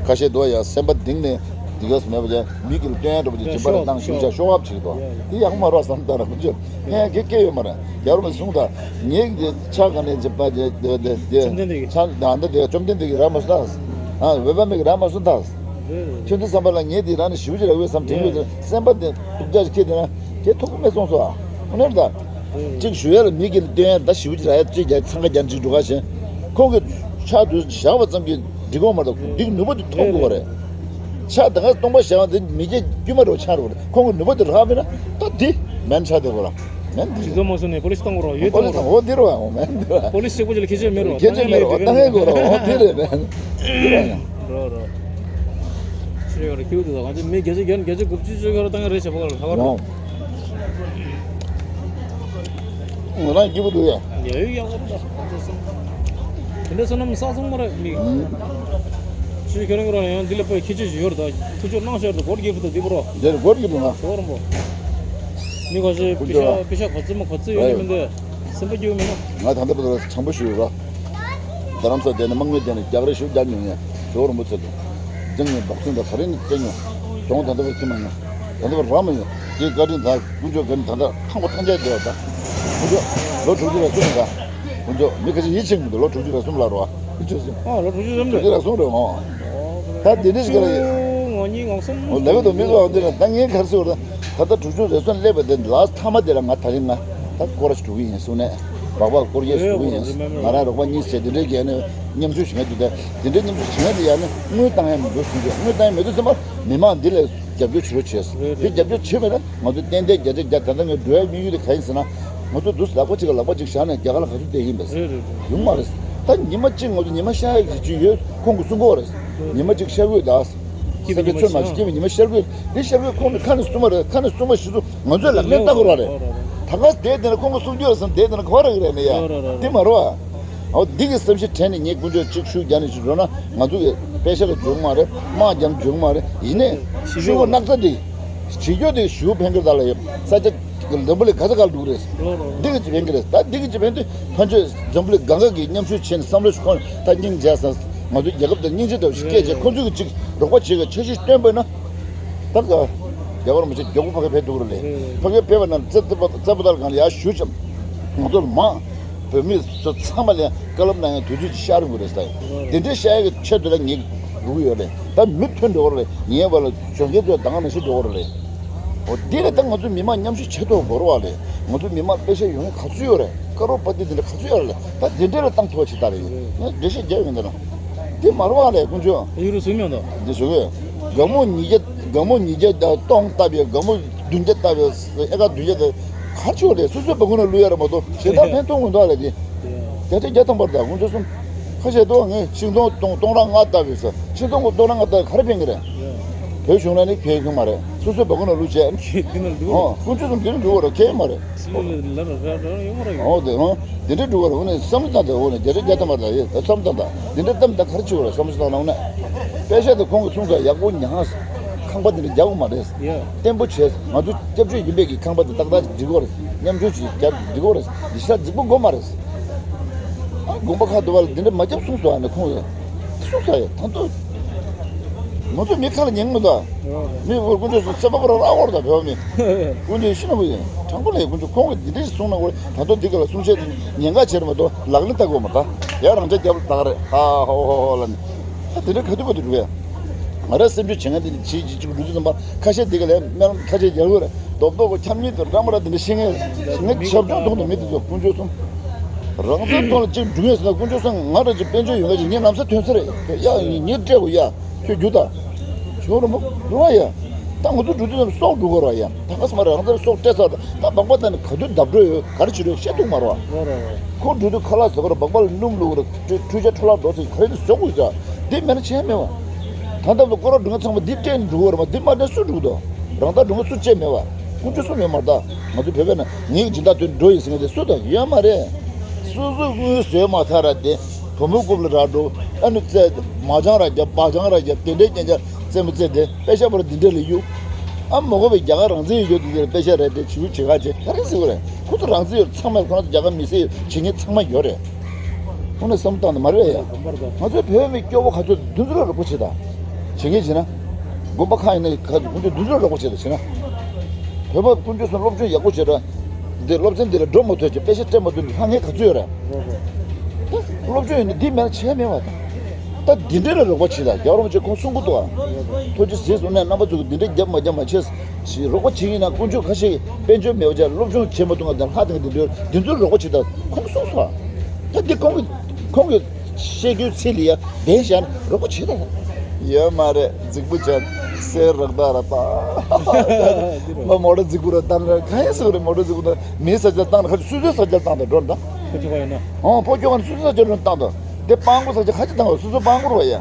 ཁ་ཤས་འདུག་ཡ་སེམས་པ་གཏིང་ནས་འདི་གས་མེད་པ་ཅན་མི་གིས་སྟོན་འགྲོ་བ་ཅིག་སྦྱིན་པ་རེ་བཏང་ཞུ་བྱ་ཤོག་ཨབ་བྱེད་ཀྱི་འདུག་འདི་ཡག་མ་རེད་བསམ་ད་ར་ཁོ་ཚོས་ཕན་ཡ་གེ་སྐྱེ་ཡོད་མ་རེད། རྒྱལ་བ་རིན་པོ་ཆེས་གསུངས་ད་ངེད་ཀྱི་ཕྱག་ག་ནས་འཇིབ་པ་ཅེ་དེ་དེ་དེ་བཅོམ་ལྡན་འདས་ཀྱིས། ཕྱག་ད་འདི་དེ་བཅོམ་ལྡན་འདས་ཀྱིས་རག་མ་སོང་ད། ཨ་འོད་དཔག་མེད་ཀྱིས་རག་མ་སོང་ད། ཁྱོད་ཚོའི་བསམ་པ་ལ་ངས་དེ་རང་ནས་ཞིབ་ཅིག་རག་ཡོད་བསམ་དྲན་ཡོད་ཚེ་སེམས་པ་དེ་སྡུག་ཅག་ཅིག་སྐྱེས་དེ་ན་དེ་ཐུག་གི་མེད་གསུངས་སོ། ཨ་ནེར་ད། གཅིག་ཞུ་ཡ་ལ་མི་གིས་སྟོན་ཡ་ད་ཞིབ་ཅིག་རག་ཡ་ཚོད་རྒྱ་འཚང་ཁ་རྒྱ་འཇིག་འགྲོ་ག་ཞེན། ཁོང་གིས་ཕྱག་དུས་བཞག་པ་ཙམ་གྱིས་འགྲིག་གོ་མ་གཏོགས་འདི་གི་ནུས་པ་དེ་ཐོབ་དགོས་པ་རེད། ཕྱག་ད་ག་སྟོང་པ་བཞག་པ་དེ་མི་སྐྱེ་དཀྱུས་མ་རུ་ཆགས་འགྲོ་གི་རེད། ཁོང་གི་ནུས་པ་དེ་རག་མེད་ན་ད་དེ་མེན་ཆགས་བསྡད་དགོས་ར། མེན་དེ་ཇི་ཚོ་མ་སོང་ནས་པོ་ལིས་བཏང་དགོས་ར་ཡོད་པོ་ལིས་བཏང་དགོས་ར། འོ་འདི་རེད་བ། འོ་མེན་འདི་རེད་བ། པོ་ལིས་གཅིག་པོ་ཅིག་ལ་ཁྱད་ཆོས་མེད་ར། པོ་ལིས་གཅིག་མེད་ར། འོ་བཏང་ཡ་དགོས་ར། འོ་དེ་རེད་མེན་འདི་རེད་ཡང་། རོ་རོ། ཆེ་ཡོད་ར་ཁྱེའུ་དེ་དང་ང་ཚོ་མི་བརྒྱ་ཆ་བརྒྱ་ནས་བརྒྱ་ཆ་དགུ་བཅུ་ཅིག་ག་ར་བཏང་ཡ་རེད་བྱ་བ་ར་ལྷ་བ་ར། ཡང་། ང་རང་སྐྱིད་པོ་འདུག་ཡ། ཡ་ཡོད་ཡག་པོ་རེད་ད། དེ་འདྲ་བསོད་ནམས་བསགས་སོང་མ་རེད་མི། ཨུམ། ཆུ་ཁྱོད་རང་གི་རང་ཡང་འདི་ལ་དཔེ་ཁྱད་ཆོས་ཤིག་ཡོད་རེད་ད། ཐུགས་ཆུ་གནང་ཤོར་དུ་སྒོར་རྒྱབ་ཕུད་དུ་འདི་པོ་རོ། འདིར་སྒོར་རྒྱབ་ཕུད་ང་། ཤོར་རམ་པོ། མི་ཁ་ཤས་པི་ཤ་པི་ཤ་ག་ཚོད་མ་ག་ཚོད་ཡོད་ནི་མི་འདུག་སེམས་པ་སྐྱིད་པོ་མེད་ན། ང་ད་ལྟ་བར་དུ་དྲང་པོ་ཞུ་རོགས། རྡ་རམ་ས་དེ་ནས་དམག་མི་དེ་ནས་རྒྱག་རེས་ཞུ་རྒྱག་མྱོང་ཡ། ཇོ་བོ་རིན་པོ་ཆེ་དང་། འཛིང་ངེ་འབག་ཚུན་དང་ག་རེ་ནས་སྐྱེ་མྱོང་། གྱོང་ད་ལྟ་བར་ཁྱི་མ་མྱོང་། ད་ལྟ་བར་རག་མ་ཡོང་། དེའི་བཀའ་དྲིན་དང་དཀོན་མཆོག་བཀའ་དྲིན་ད་ལྟ་ཐང་པོ་ཐང་ཆད་བསྡད་པ་དང་། དཀོན་མཆོག་ལོ་དྲུག་ཅུ་རེ་གསུམ་དང་། དཀོན་མཆོག་མི་ཁ་ཤས་ཡིད་ཆེས་མི་འདུག་ལོ་དྲུག་ཅུ་རེ་གསུམ་ལ་རོ། དཀོན་མཆོག་གསུམ། ཨ་ལོ་དྲུག་ཅུ་རེ་གསུམ་དྲུག་ཅུ་རེ་རེད། གསུམ་རེད་འོ། ད་དེ་འདྲ་ཞིག་རེད། ངོ་གཉིས་ངོ་གསུམ། ལས་ཀ་དང་མི་ཚོ་འདི་ལ་ད་ངས་ག་རེ་ཟེར་བ་ད་ད་དྲུག་ཅུ་རེ་གསུམ་སླེབས་པ་དེ་ལ་ཐ་མ་དེ་ལ་ང་ད་རིང་ང་ད་སྐོར་ར་ཞིག་འགྲོ་གི་ཡིན་གསུངས་ནས། སྦག་སྦག་སྐོར་རྒྱག་ཞུ་གི་ཡིན། ང་རང་རོགས་པ་གཉིས་བྱས་དེ་འདྲའི་གས་ནས་མཉམ་ཞུགས་བྱེད་མཁན་དེ་དེ་འདྲའི་མཉམ་ཞུགས་བྱེད་མཁན་དེ་ཡང་ནི་དངུལ་བཏང་ཡ་མི་འདུག་ཟེར་གྱི། དངུལ་བཏང་ཡ་མི་འདུག་ཟེར་མ་མི་མང་འདི་ལས་རྒྱབ་སྐྱོར་བྱེད་རོགས་བྱས། དེ་རྒྱབ་སྐྱོར་བྱེད་པས་ན་ང་ཚོ་ཏན་ཏན་བརྒྱ་ཆ་བརྒྱ། ད་ལྟ་ངས་འགྲོ་ཡ་དམིགས་ཡུལ་དེ་ག་ཡིན་ཟེར་ན། ང་ཚོ་འདུག་ལག་པ་གཅིག་ག་ལག་པ་གཅིག་བཞག་ནས་རྒྱ་གར་ལ་ག་ཚོད་བསྡད་ཀྱི་ཡིན་པས་ཡོང་མ་རེད། ད་ཉི་མ་གཅིག་ང་ཚོ་ཉི་མ་ཤར་ཡ་གི་ཅིག་ཡོད་ཁོང་གིས་གསུང་གི་ཡོད་རེད། ཉི་མ་གཅིག་ཤར་དགོས་ད། སེམས་པའི་ཚོད་མ་ཞིག་སྐྱེས་པའི་ཉི་མ་ཤར་དགོས། འདི་ཤར་དགོས་ཁོང་གིས་ཁ་ནས་གསུངས་པ་རེད། ཁ་ནས་གསུངས་པ་ཞིག་ཚོ། ང་ཚོས་ལག་ལེན་བསྟར་དགོས་ར་རེད། ད་ག་བསྡད་དེ་ན་ཁོང་གིས་གསུང་རྒྱུ་རེད་བསམ་བསྡད་དེ་ན་ག་བ་རག་གི་རེད་ནི་ཡ། དེ་མ་རེད་བ། འོ་འདི་གི་བསམ་ཤེས་དྲན་ནས་ངས་དཀོན་མཆོག་གཅིག་ཤུགས་རྒྱག་ནས་ཅིག་འགྲོ་ན་ང་ཚོ་གི་དཔེ་ཤ་ལ་འཇུག་མ་རེད། དམག་རྒྱག་འཇུག་མ་རེད། ཡིན་ནའི་ཤུགས་སྣག་ཚ་འདི་བྱེད་རྒྱུ་དེ་ཞུ་ཕན་གི་ད་ལ་ཡོད། ས་ཆ་གི་འཛམ་བུ་གླིང་ག་ས་ག་ལ་འདུག་རེད། འདི་གི་ཅིག་ཕན་གི་རེད། ད་འདི་གི་ཅིག་ཕན་དུས་ཕན་ཆོད་འཛམ་བུ་གླིང་གང་ག་གི་མཉམ་ཞུགས་བྱས་ནས་བསམ་བློ་ཞིག་ཁོང་ད་སྙིང་རྗེ་ས། ང་ཚོ་རྒྱལ་ཁབ་དང་སྙིང་རྗེ་འདྲ་བོ་ཞིག་སྐྱེས་བྱས། ཁོ་ཚོས་ཀྱི་ཅིག་རོགས་པ་བྱེད་ཀྱི་འཆར་གཞི་བཏོན་པ་ཡིན་ན། ད་ག་རྒྱལ་བ་རིན་པོ་ཆེ་མགྱོགས་པོ་ཕ་གིར་ཕེབས་ཐུབ་ཀྱི་རེད་ལེ། ཕ་གིར་ཕེབས་པ་ན་རྩེ་རྩེ་པོ་རྩེ་པོ་ཏ་ལ་སྒང་ལ་ཡར་བཞུགས་ཤིག་ང་ཚོ་ལ་མང་། བོད་མི་ཚོ་ཚང་མ་ལ་བཀའ་སློབ་གནང་ཡའི་དུས་ཚོད་ཅིག་ཤར་ཡོང་གི་རེད་ཟེར། དེ་འདྲའི་ཤར་ཡ་གི་ཆེད་དུ་ལ་ངས་འགྲོ་གི་ཡོད་རེད། ད་མི་ཐོན་འགྲོ་གི་རེད། ངའི་བར་ལ་གཞོན་སྐྱེས་ཚོས་ད་ག་ནང་བཞིན་འགྲོ་གི་རེད། འོ་འདི་ལ་ད་ང་ཚོ་མི་མང་མཉམ་ཞུགས་བྱེད་ཐུབ་དགོས་རེད་བ་ལེ། ང་ཚོ་མི་མང་དཔེ་ཤ་ཡོང་ཡ་ག་ཚོད་ཡོད་རེད། དཀར་པོ་པ་ཏི་འདི་འདྲ་ག་ཚོད་ཡོད་རེད་ལེ། ད་འདི་འདྲ་ལ་བཏང་ཐུབ་པ་ཅིག་ལྟ་རེད། ངས་འགྲེལ་བཤད་རྒྱག་ཡོང་འདི་ན། འདི་མ་རེད་བ་ལེ་དཀོན་མཆོག་ཡུ་རུ་སུ་མྱོང་དོ། འདི་ཞུ་གི། སྒ་མོ་ཉིས་བརྒྱ། སྒ་མོ་ཉིས་བརྒྱ་དང་སྟོང་བཏབ་ཡོད། སྒ་མོ་བདུན་བརྒྱ་བཏབ་ཡོད། ཨེ་ཀ་བདུན་བརྒྱ་དང་ག་ཆོད་རེད། སོ་སོའི་སྦ་ཁུག་ནང་བླུག་ཡ་རེད་མ་གཏོགས་གཞན་དག་ཕན་ཐོགས་མི་འདུག་ལ་དེ། བརྒྱ་ཆ་བརྒྱ་ཐམ་པར་དང་དཀོན་མཆོག་གསུམ། ཁ་ཤས་འདུག་ངས་ཤིང་སྡོང་སྟོང་སྟོང་ཕྲག་ལྔ་བཏབ་ཡོད་ཟེར། ཤིང་སྡོང་གི་སྟོང་ཕྲག་ལྔ་བཏབ་ག་རེ་ཕན་གི་རེད། བོད་གཞུང་ལ་ནི་ཕན་གི་མ་རེད། སོ་སོའི་སྦ་ཁུག་ནང་བླུག་བྱས། དེ་ནང་འདུག་ཨོ་དཀོན་མཆོག་གསུམ་དེ་ནི་འགྲོ་བ་རེད། ཁྱད་མ་རེད། སུ་ལ་ལ་ར་ར་ར་ཡོང་བ་རེད། ཨོ་དེ་ཨོ་དེ་འདྲ་འགྲོ་བ་རེད། འོ་ནས་བསམ་བློ་བཏང་དང་། འོ་ནས་བརྒྱ་ཆ་བརྒྱ་ཐམ་པར་དང་ཡོད། བསམ་བློ་བཏང་དང་། དེ་འདྲ་བཏབ་དང་ག་རེ་བྱེད་དགོས་རེད། བསམ་བློ་བཏང་ན། འོ་ན་དཔེ་ཆ་དེ་ཁོང་གིས་གསུངས་ས་ཡག་པོ་ཉར། ཁང་པ་དེ་འདྲ་རྒྱག་དགོས་མ་རེད། ཡ། བརྟན་པོ་བྱས། ང་ཚོ་སྐྱབས་བཅོལ་ཡིན་པའི་གི་ཁང་པ་དེ་ཏག་ཏག་ཅིག་སྒྲིག་དགོས་རེད། མཉམ་ཞུགས་ཅིག་རྒྱབ་སྒྲིག་དགོས་རེད། ཡིག་ཆ་རྫིག་པོ་དགོས་མ་རེད། ཨ་དགོན་པ་ཁག་ཏུ་བ་ལ་འདི་འདྲ་མ་རྒྱབ་གསུངས་སོང་། ཨ་ནི་ཁོང་གིས་གསུངས་ས་ཡོད། ད་དུང་ང་ཚོ་མི་ཁ་ལ་ཉན་གི་མི་འདུག་མི་བོར་དཀོན་མཆོག་གསུམ་སེམས་པ་པོ་ར་ར་འོར་ད་བོད་མི་དཀོན་མཆོག་ཤི་ན་བུ་ཡིན། དྲང་པོ་ལས་དཀོན་མཆོག་ཁོང་གིས་འདི་འདྲ་ཞིག་གསུངས་ན་འོ། ད་དུང་འདི་ག་ལ་གསུང་བཤད་ཉེན་ཁ་བྱེད་མ་གཏོགས་ལག་ལེན་བསྟར་དགོས་མ་གཏོགས། ཡ་རང་ཅག་རྒྱབ་ལ་ད་ག་རེད། ཧ་ཧོ་ཧོ་ཧོ་ལ་ནི། ད་དེ་འདྲ་ག་དུས་ག་དུས་འགྲོ་གི་ཡ། ང་ར་སེམས་ཆུང་བྱེད་མཁན་དེ་ནི་བྱེད་ཅིག་ཅིག་འགྲོ་དུས་ཙམ་པ་ཁ་ཤས་དེ་ག་ལས་སྨོན་ལམ་ཁ་ཤས་རྒྱག་གི་རེད། རྡོབ་རྡོབ་ཁྱམས་ཉིད་དུ་འགྲམ་ར་དེ་འདྲ་ཤེས་མཁན་ངས་ཆབ་ཆུང་མཐོང་དུ་མི་དེ་ཚོ་དཀོན་མཆོག་གསུམ། རང་བཙན་ཐོག་ལ་ཅིག་འགྲོ་ངེས་ཟེར་ན་དཀོན་མཆོག་གསུམ། ང་ར་ཅིག་དཔལ་འབྱོར་ཡོད་མཁན་ཅིག་ངས་ལམ་སང་ཐོན་ས་རེད། ཡ་ངས་སྤྲད་དགོས་ཡ། ཁྱོད་རྒྱུག་ད། ཁྱོད་ར་མོ་རུ་བ་ཡ། ད་ང་ཚོ་འགྲོ་དུས་ཙམ་སྲོག་འགྲོ་གི་ར་ཡ། ད་ག་སེ་མ་རེད། རང་བཙན་སྲོག་སྤྲད་ཚར། ད་སྦག་སྦག་ད་ནི་ག་དུས་བརྡབ་འགྲོ་ཡོད། ག་རེ་བྱེད་འགྲོ་ཤེས་ཐུབ་མ་རེད་བ། ཁོ་འགྲོ་དུས་ཁ་ལག་ཟ་བར་སྦག་སྦག་ལ་སྣུམ་བླུགས་ར་འཕྲུལ་ཆས་འཕྲོ་བརླག་འགྲོ་ཟེར་ག་རེ་དུ་ཟོག་དགོས་ཀྱང་འདི་མེད་ན་བྱས་མེད་བ། ད་ལྟ་བུ་སྐོར་ར་འགྲོ་མཁན་ཚང་མ་འདི་སྤྲད་ནས་འགྲོ་གི་རེད་བ། འདི་མ་སྤྲད་སུ་འགྲོ་གི་འདུག་རང་ད་འགྲོ་མཁན་སུ་བཅད་མེད་བ། དཀོན་མཆོག་གསུམ་ཡོད་མ་རེད། ད་ང་ཚོ་བོད་པས་ན་ངའི་སྦྱིན་བདག་དོན་འགྲོ་ཡིན་ཟེར་མཁན་དེ་སུ་དང་ཡོད་མ་རེད། སོ་སོ་དངུལ་བཟོས་མ་ཐག་ར་དེ་བུ་མོ་རྐུབ་ལ་ར་འགྲོ། ཨ་ནི་རྩེ་མ་བྱང་ར་རྒྱབ། བ་བྱང་ར་རྒྱབ། དེ་འདྲའི་རྐྱང་རྐྱང་རྩེད་མོ་རྩེ་དེ་དཔེ་ཤ་བར་འདི་འདྲ་ལ་གཡུག་ཨ་མ་གོ་བའི་རྒྱ་གར་རང་བཙན་ཡོད་དུས་དེར་དཔེ་ཤ་རེད་དེ་བྱིའུ་བྱེད་ག་བྱེད་ག་རེ་ཟེར་བ་རེད། ཁོ་ཚོ་རང་བཙན་ཡོད་ཚང་མ་ཁོ་རང་ཚོ་རྒྱ་གར་མི་སེར་ཡོད་བྱེད་མཁན་ཚང་མ་ཡོད་རེད། ཁོང་ནས་བསམ་བཏང་ནས་མ་རེད་ཡ། ང་ཚོའི་བོད་མི་སྐྱོ་བོ་ག་ཚོད་འདི་ཚོ་ལ་རོགས་པ་བྱེད་དང་། བྱེད་མཁན་བྱེད་ན། དགོན་པ་ཁག་ཡིན་ན་ག་ཚོད་ཁོང་ཚོས་འདི་ཚོ་ལ་རོགས་པ་བྱེད་དང་བྱེད་ན། བོད་པ་དཀོན་མཆོག་གསུམ་སློབ་སྦྱོང་ཡག་པོ་བྱེད་ར། འདི་སློབ་ཚན་འདི་ལ་འགྲོ་མ་ཐུབ་ཀྱི་དཔེ་ཆ་སྤྲད་མ་ཐུབ་ནི་ལྷང་ངེ་ག་ཚོད་ཡོད་ར། ད་སློབ་སྦྱོང་ཡིན་ན་འདི་མེད་ན་བྱས་མེད་བ་དང་། ད་འདི་འདྲ་ལ་རོགས་པ་བྱེད་དང་། རྒྱལ་བ་རིན་པོ་ཆེ་ཁོང་གསུང་གི་འདུག་ཨ། ཐུགས་རྗེ་གཟིགས་སོང་ནས་རྣམ་པ་ཚོ་གི་འདི་འདྲ་རྒྱབ་མ་རྒྱབ་མ་བྱས། ཞེས་རོགས་པ་བྱེད་ཀྱི་ཡིན་ན་དཀོན་མཆོག་ཁ་ཤས་དཔལ་འབྱོར་མེད་པ་ཅག་སློབ་སྦྱོང་བྱེད་མ་ཐུབ་ང་དང་ལྷ་དང་འདི་འདྲ་འདི་ཚོར་རོགས་པ་བྱེད་དང་ཁོང་གསུངས་སོང་། ད་འདི་ཁོང་གི་ཁོང་གི་བཤད་རྒྱུའི་ཚིག་ལ་ཡ་བདེན་བཞག་ན་རོགས་པ་བྱེད་དང་། ཡོད་མ་རེད། རྫིག་པོ་བྱས་སེར་རག་ད་ར་ད། མ་མོ་ཊ་རྫིག་པོ་ར་བཏང་ར་གང་ཡིན་ཟེར་རེད། མོ་ཊ་རྫིག་པོ་ད་མིའི་ས་ཆ་བཏང་ན་ཁ་ཅིག་སོ་སོའི་ས་ཆར་བཏང་དང་འགྲོ་ན་ད། ཁོ་ཆོ་ག་ཡིན་ན། ཨོ་ཕོ་ཁྱོ་ག་ནི་སོ་སོའི་ས་ཆར་འགྲོ་ན་བཏང་དང་། དེ་སྤང་པོ་ས་ཆ་ཁ་ཅིག་བཏང་བ་སོ་སོ་སྤང་པོ་ར་བ་ཡ།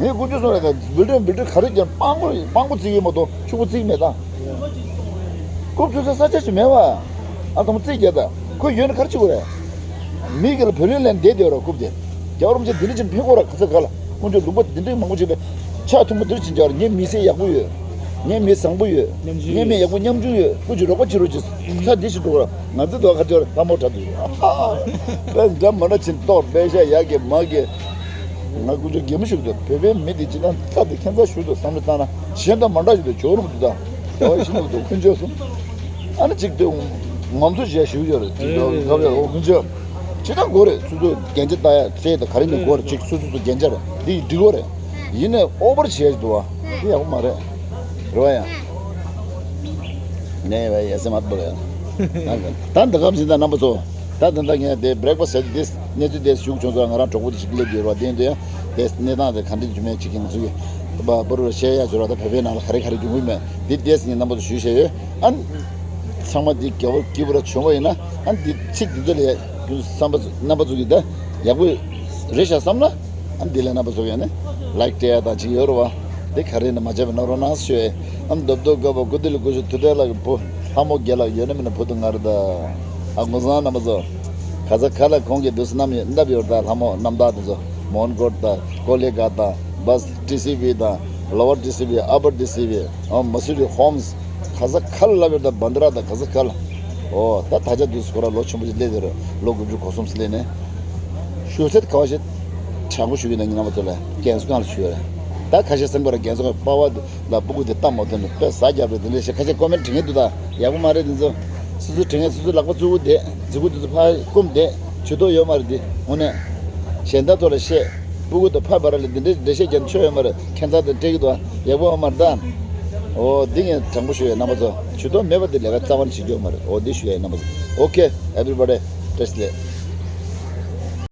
ངས་དཀོན་མཆོག་གསུམ་ལ་ད་བིལ་ཌིང་བིལ་ཌིང་ག་རེ་ཀྱང་སྤང་པོ་སྤང་པོ་རྩིག་ཡོད་མ་གཏོགས་ཕྱུག་པོ་རྩིག་མེད་ད། རྐུབ་ཚུགས་ས་ས་ཆ་ཞིག་མེད་བ། ཨ་དང་པོ་རྩིག་རྒྱག་ད་ཁོ་ཡོད་ན་ག་རེ་བྱེད་དགོས་རེད། མི་སྒེར་ལ་བུ་ལོན་ལེན་བསྡད་བསྡད་རོགས་རྐུབ་དེ། རྒྱལ་བ་རིན་པོ་ཆེ་འདི་འདྲ་ཅིག་འཕེན་དགོས་ར་ག་ས་ག་ལ་དཀོན་མཆོག་ལུང་པ་འདི་འདྲའི་མང་པོ་ཅིག་ལ་ཕྱག་ཐུན་མོང་འདིར་ཕྱིན་ཅར་ངའི་མི་ཚེ་ཡག་པོ་ཡོད། ངའི་མི་བཟང་པོ་ཡོད། ངའི་མི་ཡག་པོ་མཉམ་ཆུང་ཡོད། སྐུ་མཁྱེན་རོགས་པ་བྱེད་རོགས་གྱིས། ས་འདི་ཞིག་འགྲོ་ག་ང་ཚོ་དོ་ཁ་ཅོར་ལྷ་མོ་གྲགས་འདུག་དཔེ་འདྲ་མ་འདྲ་ཕྱིན་ཏོག་དཔེ་ཤ་ཡག་གི་མ་གི་ང་དཀོན་མཆོག་གད་མོ་ཞིག་འདུག་བོད་པའི་མི་འདི་ཅི་ན་རྩ་དེ་ཁྱད་མཚར་ཞིག་འདུག་བསམ་བློ་བཏང་ན་གཞན་དང་མ་འདྲ་ཞིག་འདུག་ཇོ་རུ་འདུག་ད་དེ་བ་ཤིན་ཏུ་འདུག་དཀོན་མཆོག་གསུམ། ཨ་ནི་གཅིག་དེ་ངོམ་སོ་བྱས་ཞུ་ཡོད་རེད། ཅིག་ལ་ལ་ལ་འོ་དཀོན་མཆོག་ཇི་ལྟར་དགོས་རེད། སོ་སོ་རྒྱན་ཆ་ལྟ་ཡ་ཚེ་དང་ག་རེ་ནས་དགོས་རེད། ཅིག་སོ་སོ་སོ་རྒྱན་ཆ་རེད། དེ་ཡི་འགྲིག་གོ་རེད། ཡིན་ནའི་ཨོ་བར་བྱས་འདུག་བ་དེ་ཡག་པོ་མ་རེད། རེད་བ་ཡ། ནས་བས་ཡ་སེ་མ་པོ་རེད། ད་འདི་ག་བཞིན་ད་རྣམ་པ་ཚོ། ད་ད་ད་ངས་དེ་བྷི་རེག་ཕ་སི་དེ་གནས་ཚུལ་དེ་ཞུགས་བྱུང་ཚོ། ང་རང་གྲོགས་པོ་དེ་ཞིག་སླེབས་ཡོད་རེད་བ། དེ་འདི་ཡང་དེ་གནས་སྟངས་དེ་ག་འདྲ་བྱུང་མེད་ཅིག་གིན་ཚུགས་ཀྱི་པ་པོ་རུ་བཤད་ཡ་བྱོས་ར། ད་བོད་པའི་ནང་ལ་ག་རེ་ག་རེ་བྱུང་གི་མེད་དེ་དེ་ངས་རྣམ་པ་ཚོ་ཞུས་བྱས་ཡོད། ཨ་ནི་ཚང་མ་དེ་རྒྱལ་བ་སྐྱིད་པོ་ར་བྱུང་བ་ཡིན་ན། ཨ་ནི་དེ་ཚིག་འདི་ཚོ་ལས་བསམ་པ་རྣམ་པ་ཚོ་གི་ད་ཡག་པོ་རེད་ཤག་བསམ་ན། ཨ་འདི་ལས་རྣམ་པ་ཚོ་ཡང་ནི་ལའིཀ་སྤྲད་ཡ་དང་ཅིག་ཡོད་རེད་བ། དེ་ག་རེ་ནི་མ་བྱས་པ་ནོར་བ་ནང་ཞུ། ཨ་མདོབ་མདོབ་དགའ་བ་ཀུ་ཏི་ལི་ཀུ་ཤུ་ཐུ་དེ་ལ་གི་བུ་ལྷ་མོ་རྒྱལ་ལ་ཡོད་ན་མིན་ན་བུ་དུ་ང་རེད་ད། ཨ་ངོ་སང་རྣམ་པ་ཚོ། ག་ས་ག་ལ་ཁོང་གི་དུས་སུ་རྣམ་ཡོད་རྣམ་ཡོད་ད། ལྷ་མོ་རྣམ་དག་དེ་ཚོ་མོན་གྷོ་ད་ཀོ་ལི་གྷ་ད་བ་སི་ཊི་སི་ཝི་ད་ལོ་ཝར་ཊི་སི་ཝི་ཨ་པར་ཊི་སི་ཝི་ཨ་མ་སུ་རི་ཧོམ་སི། ག་ས་ག་ལ་ལབ་ཡོད་ད། བན་དི་ར་ད་ག་ས་ག་ལ། ཨོ་ད་ད་ཆ་དུས་སུ་ཁོ་ར་ལོ་ཆེན་པོ་ཞིག་སླེབས་ཡོད་རེད། ལོ་དགུ་བཅུ་གོ་གསུམ་སླེབས་ནས། ཞུ་ཚད་ག་བ་ཞིག་ཁྲ་ དྲང་པོ་ཞུ་གི་ན་ངས་རྣམ་པ་ཚོ་ལ་རྒན་གསོ་ཁང་ལ་ཞུ་ཡོད་རེད། ད་ཁ་ཤས་སེམས་པ་ར་རྒན་གསོ་ཁང་པ་བ་ལ་སྤུ་གུ་དེ་ལྟ་མ་ཐུབ་ནས་དཔེ་ཟ་རྒྱབ་རེད་དེ་འདྲ་ཞེས་ཁ་ཤས་ཀོ་མེན་བྲིས་མཁན་འདུག་ད་ཡག་པོ་མ་རེད་དེ་ཚོ། སོ་སོ་བྲིས་མཁན་སོ་སོའི་ལག་པ་བཙུགས་བསྡད་མཛུབ་གུ་དེ་ཚོ་ཕར་བསྐུམ་བསྡད་ཇུས་གཏོགས་ཡོད་མ་རེད་དེ་དངོས་གནས། གཞན་དག་ཚོ་ལ་བཤད། སྤུ་གུ་དང་ཕ་བར་ལ་འདི་འདྲའི་འགྲེལ་བཤད་རྒྱབ་ཆོག་ཡོད་མ་རེད། ཁྱད་མཚར་དང་སྤྲད་ཀྱི་འདུག་ཡག་པོ་ཡོད་མ་རེད་ད། འོ་འདི་ངས་དྲང་པོ་ཞུ་ཡ་རྣམ་པ་ཚོ། ཇུས་གཏོགས་མེད་པ་འདི་ལས་ཀ་རྩ་བ་ནས་བྱེད་རྒྱུ་ཡོད་མ་རེད། འོ་འདི་ཞུ་ཡ་རྣམ་པ་ཚོ། Okay, everybody, translate.